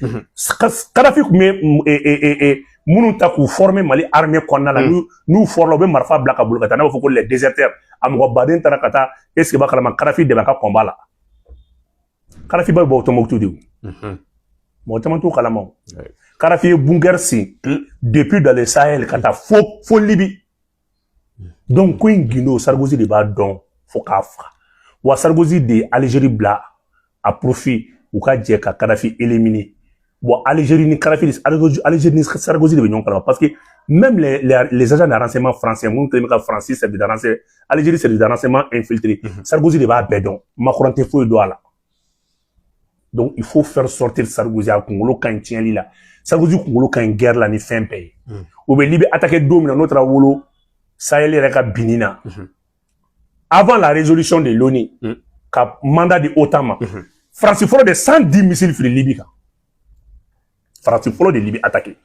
Kadhafi tun bɛ minnu ta k'u former Mali armée kɔnɔna la, n'u fɔra, u bɛ marifa bila ka bolo ka taa, n'a b'a fɔ ko les déserteurs. A mɔgɔ baden taara ka taa, est ce que b'a kalama Kadhafi dɛmɛ a ka combat la? Kadhafi b'a bɔ Tombouctou de o. Mɔgɔ caman t'o kalama o. Kadhafi ye bunker sen depuis dans le Sahel ka taa fo Libye. Donc ko in gindo, Sarkozy de b'a dɔn fo k'a faga. Wa Sarkozy de ye Algérie bila a profit, u ka jɛ ka Kadhafi éliminer. Bon, Algérie ni Kadhafi, Algérie ni Sarkozy de bɛ ɲɔgɔn kalama, parce que même les agents de renseignement français minnu kɛlen bɛ ka Faransi service de renseignement, Algérie service de renseignement infiltré, Sarkozy de b'a bɛɛ dɔn. Macron tɛ foyi dɔn a la. Donc il faut faire sortir Sarkozy. A kunkolo ka ɲi tiɲɛli la. Sarkozy kunkolo ka ɲi guerre la ni fɛn bɛɛ ye. U bɛ Libye attaquer don min na, n'o taara wolo Sahel yɛrɛ ka binni na, avant la résolution de l'ONU ka mandat di OTAN ma, Faransi fɔlɔ de 110 missiles fili Libye kan. Faransi fɔlɔ de Libye attaqué.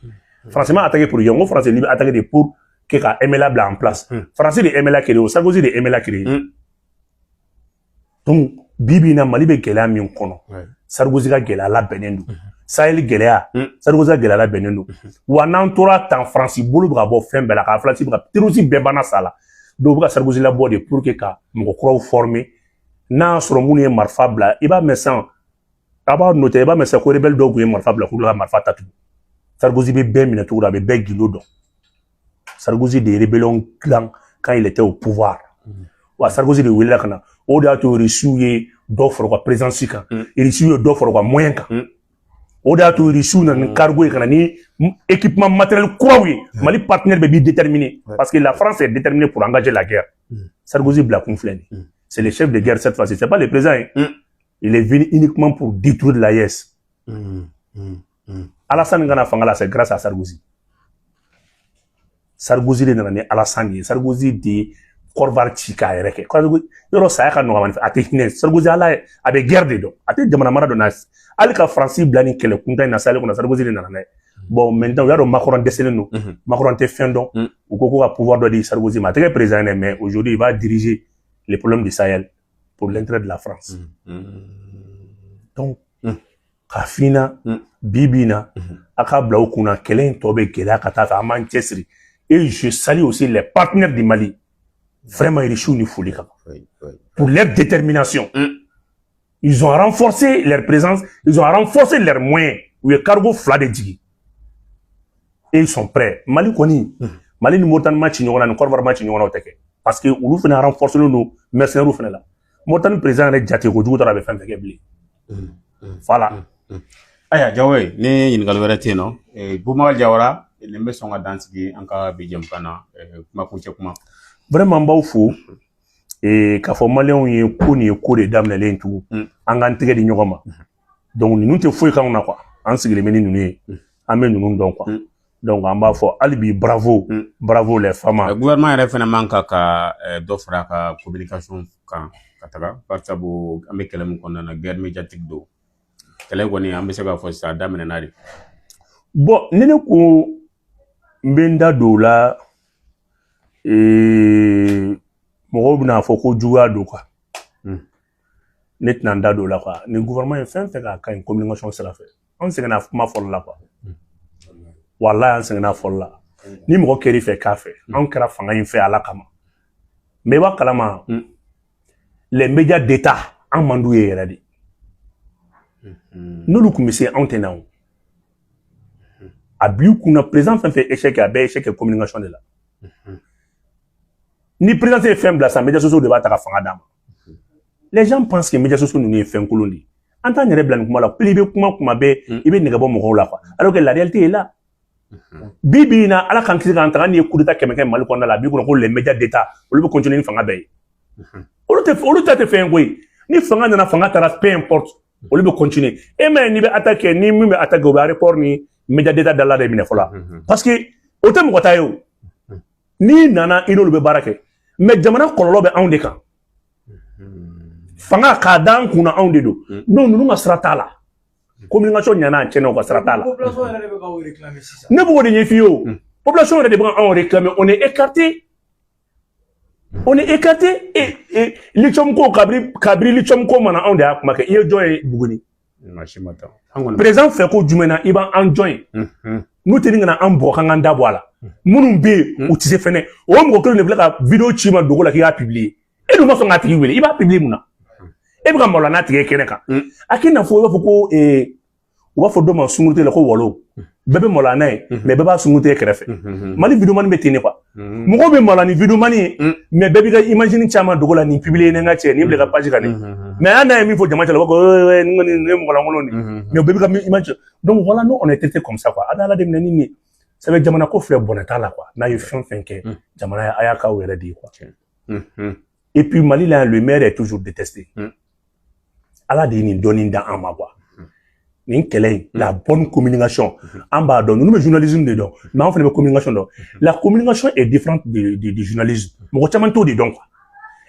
Faransi ma attaqué pour rien. N ko Faransi Libye attaqué de pour que ka MLA bila en place. Faransi de MLA créé o, Sarkozy de MLA créé. Donc bi bi in na, Mali bɛ gɛlɛya min kɔnɔ, Sarkozy ka gɛlɛya labɛnnen don. Sahel gɛlɛya, Sarkozy ka gɛlɛya labɛnnen don. Wa n'an tora tan, Faransi bolo bɛ ka bɔ fɛn bɛɛ la, k'a filasi bɛ ka terroriste bɛɛ banna sa la. Donc u bɛ ka Sarkozy labɔ de pour que ka mɔgɔ kuraw former. N'a y'a sɔrɔ minnu ye marifa bila, i b'a mɛn sisan, a b'a noter, i b'a mɛn sisan ko rebelle dɔw tun ye marifa bila k'olu ka marifa ta tugun. Sarkozy bɛ bɛɛ minɛ cogo di? A bɛ bɛɛ gindo dɔn. Sarkozy de ye rébellion dilan quand il était au pouvoir. Wa Sarkozy de welela ka na. O de y'a to Russiw ye dɔ fara u ka présence kan, Russiw ye dɔ fara u ka moyen kan. O de y'a to Russiw nana ni cargo ye ka na ni équipement matériel kuraw ye. Mali partenaire bɛɛ b'i déterminé, parce que la France est déterminée pour engager la guerre. Sarkozy bila kun filɛ nin ye, c'est le chef de guerre cette fois-ci, c'est pas le président, hein. Il est venu uniquement pour détruire l'AES. Alassane ka na fanga la, c'est grâce à Sarkozy. Sarkozy de nana ni Alassane ye. Sarkozy de ye Côte ci k'a yɛrɛ kɛ. Yɔrɔ saya ka nɔgɔ a tɛ hinɛ. Sarkozy ala ye, a bɛ guerre de dɔn, a tɛ jamana mara dɔn. Na hali ka Faransi bila ni kɛlɛ kuntan in na Sahel kɔnɔ, Sarkozy de nana n'a ye. Bon, maintenant u y'a dɔn Macron dɛsɛlen don, Macron tɛ fɛn dɔn. U ko ko ka pouvoir dɔ di Sarkozy ma. A tɛ kɛ président ye dɛ, mais aujourd'hui il va diriger les problèmes du Sahel pour l'intérêt de la France. Donc k'a f'i ɲɛna, bi bi in na, a k'a bila u kunna, kɛlɛ in tɔ bɛ gɛlɛya ka taa fɛ. An b'an cɛsiri. Et je salue aussi les partenaires du Mali, vraiment, Irisiw ni foli ka kan pour leur détermination. Ils ont renforcé leur présence, ils ont renforcé leurs moyens. U ye cargo fila de jigin et ils sont prêts. Mali kɔni, Mali ni Mauritanie ma ci ɲɔgɔn na, ni Côte d'Ivoire ma ci ɲɔgɔn na, o tɛ kɛ, parce que olu fana renforcé don mercenaires fana la. Mauritanie président yɛrɛ jate kojugu taara, a bɛ fɛn fɛn kɛ bilen. Voilà. Ayiwa Jawoyi, ni ɲininkali wɛrɛ tɛ yen nɔ, Boubacar Jawara, nin bɛ sɔn ka dan sigi an ka bi jɛmukan na. Kuma kuncɛ kuma. Vraiment, n b'aw fo k'a fɔ maliyɛnw ye ko nin ye ko de daminɛlen tugun. An k'an tɛgɛ di ɲɔgɔn ma. Donc ninnu tɛ foyi k'anw na quoi. An sigilen bɛ ni ninnu ye, an bɛ ninnu dɔn quoi. Donc an b'a fɔ hali bi, bravo, bravo les FAMa. Gouvernement yɛrɛ fana man kan ka dɔ fara a ka communication kan ka taga, barisabu an bɛ kɛlɛ min kɔnɔna na, guerre médiatique don. Kɛlɛ kɔni, an bɛ se k'a fɔ sisan, a daminɛna de. Bon, ni ne ko n bɛ n da don o la, mɔgɔw bɛna fɔ ko juguya don quoi. Ne tɛna n da don o la quoi. Ni gouvernement ye fɛn fɛn k'a ka ɲi communication sira fɛ, an sɛgɛnna kuma fɔli la quoi. Walahi, an sɛgɛnna fɔli la. Ni mɔgɔ kɛr'i fɛ k'a fɛ, anw kɛra fanga in fɛ Ala kama. Mais i b'a kalama, les médias d'État, an man d'u ye yɛrɛ de. N'olu tun bɛ se, anw tɛ na o. A b'i kunna, président fɛn fɛn échec kɛ, a bɛɛ échec kɛ communication de la. Ni président ye fɛn bila sisan, médias sociaux de b'a ta ka fanga d'a ma. Les gens pensent que médias sociaux ninnu ye fɛn kolon de ye. An t'an yɛrɛ bila nin kuma la. Pili, i bɛ kuma kuma bɛɛ, i bɛ nɛgɛ bɔ mɔgɔw la quoi, alors que la réalité est là. Bi bi in na, Ala k'an kisi k'an taga, ni ye coup d'état 100 kɛ Mali kɔnɔna la, a b'i kɔnɔ ko les médias d'État, olu bɛ continuer ni fanga bɛɛ ye. Olu tɛ, olu ta tɛ fɛn koyi. Ni fanga nana, fanga taara, peu importe, olu bɛ continuer. E ma ye, n'i bɛ attaque, ni min bɛ attaque, o bɛ aéroport ni média d'État dala de minɛ fɔlɔ, parce que o tɛ mɔgɔ ta ye. O n'i nana, i n'olu bɛ baara kɛ, mais jamana kɔlɔlɔ bɛ anw de kan. Fanga k'a d'an kunna, anw de don. Donc ninnu ka sira t'a la. Communication ɲana, a tiɲɛna, u ka sira t'a la. Population yɛrɛ de bɛ k'aw réclamer sisan. Ne b'o de ɲɛf'i ye o. Population yɛrɛ de bɛ anw réclamer. On est écarté, on est écarté. Et lithium ko, kabiri lithium ko mana, anw de y'a kuma kɛ. I ye jɔn ye Buguni? Maa si ma taa. An kɔni. Président fɛ ko jumɛn na i b'an jɔn ye? N'u tɛ nin ka na an bugɔ k'an k'an da bɔ a la. Minnu bɛ yen, u tɛ se fɛnɛ. O mɔgɔ kelen de filɛ ka vidéo ci ma dogo la k'i k'a publier. E dun ma sɔn k'a tigi wele, i b'a publier mun na? E bɛ ka maloya n'a tigi ye kɛnɛ kan. A k'i n'a fɔ, i b'a fɔ ko u b'a fɔ dɔ ma sunkurutigɛ la ko walo. Bɛɛ bɛ maloya n'a ye, mais bɛɛ b'a sunkurutigɛ kɛrɛfɛ. Mali vidéoman bɛ ten de quoi. Mɔgɔw bɛ maloya ni vidéoman ye, mais bɛɛ b'i ka image caman dogo la, nin publier, ni n ka cɛ, nin bila i ka page kan nin. Mais hali n'a ye min fɔ jama cɛ la, u b'a fɔ nin kɔni nin ye mɔgɔ lankolon de ye. Mais bɛɛ b'i ka image. Donc voilà, nous on est traité comme ça quoi. A bɛ Ala de minɛ ni nin ye. Ça veut jamana ko filɛ, bɔnɛ t'a la quoi. N'a ye fɛn fɛn kɛ, jamana a y'a k'aw yɛrɛ de ye quoi. Et puis Mali la, le maire est toujours détesté. Ala de ye nin dɔnni da an ma quoi. Nin kɛlɛ in, la bonne communication, an b'a dɔn, ninnu bɛ journalisme de dɔn, mais an fana bɛ communication dɔn. La communication est différente de journalisme. Mɔgɔ caman t'o de dɔn quoi.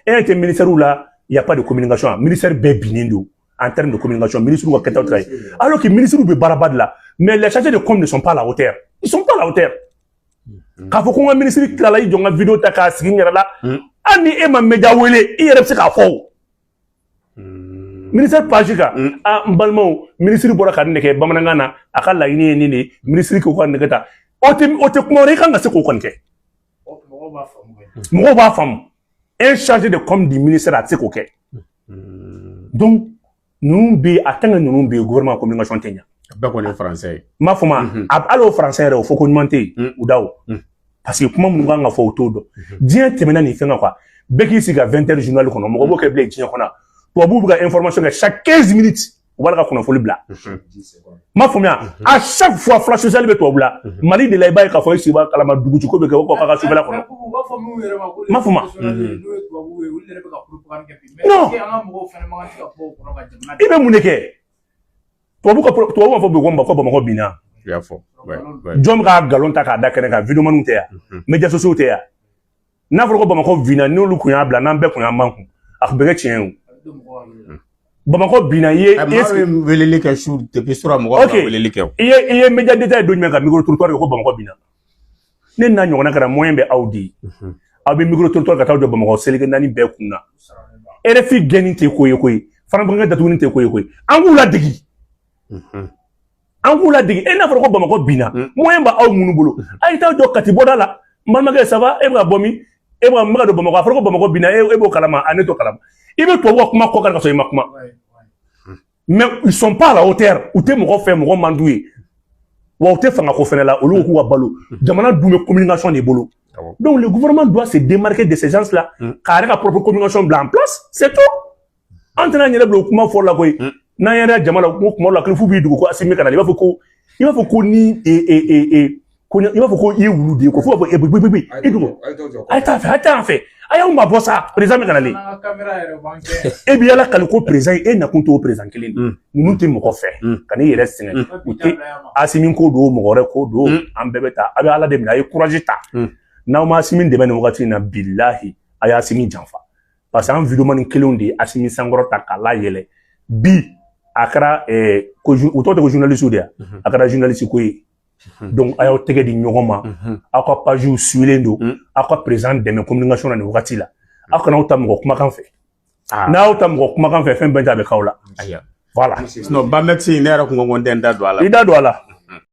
E yɛrɛ tɛ ministère la, il y a pas de communication. Ministère bɛɛ binnen don en termes de communication. Ministre ka kɛtaw tɛ ye, alors que ministre bɛ baaraba de la, mais les chargés de com ne sont pas à la hauteur. Ils sont pas à la hauteur. K'a fɔ ko n ka ministre tilala, i jɔ n ka vidéo ta k'a sigi n yɛrɛ la. Hali ni e ma média wele, i yɛrɛ bɛ se k'a fɔ o ministère page kan: a n balimaw, ministre bɔra ka nin de kɛ bamanankan na, a ka laɲini ye nin de ye, ministre ko ka nin de kɛ tan. O tɛ kuma wɛrɛ, i kan ka se k'o kɔni kɛ. Mɔgɔw b'a faamu kɛ. Mɔgɔw b'a faamu. Un chargé de com du ministère, a tɛ se k'o kɛ. Donc ninnu bɛ yen, a tant que ninnu bɛ yen, gouvernement communication tɛ ɲa. Bɛɛ kɔni ye français ye. N b'a fɔ ma, hali o français yɛrɛ, o fɔ ko ɲuman tɛ yen u da o, parce que kuma minnu kan ka fɔ, u t'o dɔn. Diɲɛ tɛmɛna nin fɛn kan quoi. Bɛɛ k'i sigi ka 20 heures journal kɔnɔ, mɔgɔ b'o kɛ bilen diɲɛ kɔnɔ. Tubabuw bɛ ka information kɛ chaque 15 minutes, u b'a la ka kunnafoni bila. N m'a faamuya, à chaque fois flash social bɛ tubabu la. Mali de la, i b'a ye k'a fɔ e sigi b'a kalama, duguci ko bɛ kɛ o kɔ k'a ka sufɛla kɔnɔ. U b'a fɔ minnu yɛrɛ ma ko N m'a fɔ ma. n'o ye tubabuw ye, olu yɛrɛ bɛ ka propagande kɛ bi. Mais Non. est-ce que an ka mɔgɔw fana man kan tɛ ka bɔ o kɔnɔ ka jamana I bɛ mun de kɛ? Tubabu ka tubabu b'a fɔ bi ko Bamakɔ binna. I y'a fɔ. Ouais. Jɔn bɛ ka nkalon ta k'a da kɛnɛ kan? Vidéomanw tɛ yan, médias sociaux tɛ yan. N'a fɔra ko Bamakɔ binna, n'olu kun y'a bila, n'an bɛɛ kun y'an man kun, a kun bɛ kɛ tiɲɛ ye o. A bɛ don mɔgɔw hakili la. Bamakɔ binna, i ye Maa bɛ weleli kɛ su depuis sura, mɔgɔ bɛ weleli kɛ o. I ye média d'État ye don jumɛn ka micro trottoir kɛ ko Bamakɔ binna? Ne n'a ɲɔgɔnna kɛra, moyen bɛ aw di, aw bɛ micro trottoir ka taa jɔ Bamakɔ seleke naani bɛɛ kun na. RFI gɛnni tɛ ko ye koyi, faranfɛnkɛ datuguni tɛ ko ye koyi. An k'u ladegi, an k'u ladegi. E n'a fɔra ko Bamakɔ binna, moyen b'a aw minnu bolo, a ye taa jɔ Kati bɔda la: n balimakɛ, ça va? E bɛ ka bɔ min? E bɛ ka n bɛ ka don Bamakɔ, a fɔra ko Bamakɔ binna, e b'o kalama? A ne t'o kalama. I bɛ tubabu ka kuma kɔ kan ka sɔrɔ i ma kuma. Mais ils sont pas à la hauteur. U tɛ mɔgɔ fɛ, mɔgɔ man d'u ye wa, u tɛ fanga ko fɛnɛ la. Olu ko k'u ka balo, jamana dun bɛ communication de bolo. Donc le gouvernement doit se démarquer de ces gens là, k'a yɛrɛ ka propre communication bila en place, c'est tout. An tɛna ɲɛnɛ bila o kuma fɔ la koyi. N'an yɛrɛ jama la ko kuma dɔ la, kilifu b'i dogo ko Asimi kana, i b'a fɔ ko ni e e e e Ko i b'a fɔ ko i ye wulu de ye ko fo ka fɔ e bɛ e dun a ye taa fɛ, a ye taa yan fɛ, a y'anw mabɔ sa, président bɛ ka nalen. E b'i ala kali ko président, e nakun t'o président kelen de ninnu tɛ mɔgɔ fɛ ka n'i yɛrɛ sɛgɛn. U tɛ Asimi ko don, mɔgɔ wɛrɛ ko don, an bɛɛ bɛ taa. A bɛ Ala de minɛ, a ye courage ta. N'aw ma Asimi dɛmɛ nin wagati in na, bilahi a ye Asimi janfa, parce que an vidéoman kelenw de ye Asimi sankɔrɔ ta k'a layɛlɛ. Bi a kɛra ko u tɔgɔ tɛ ko journaliste de ya, a kɛra journaliste ko ye. Donc a y'aw tɛgɛ di ɲɔgɔn ma, aw ka pagew suilen don, aw ka président dɛmɛ communication na nin wagati la. Aw kana aw ta mɔgɔ kumakan fɛ. N'aw ta mɔgɔ kumakan fɛ, fɛn bɛɛ ta bɛ k'aw la. Voilà. Sinon Bamexi, ne yɛrɛ kun ko n tɛ n da don a la. I da don a la.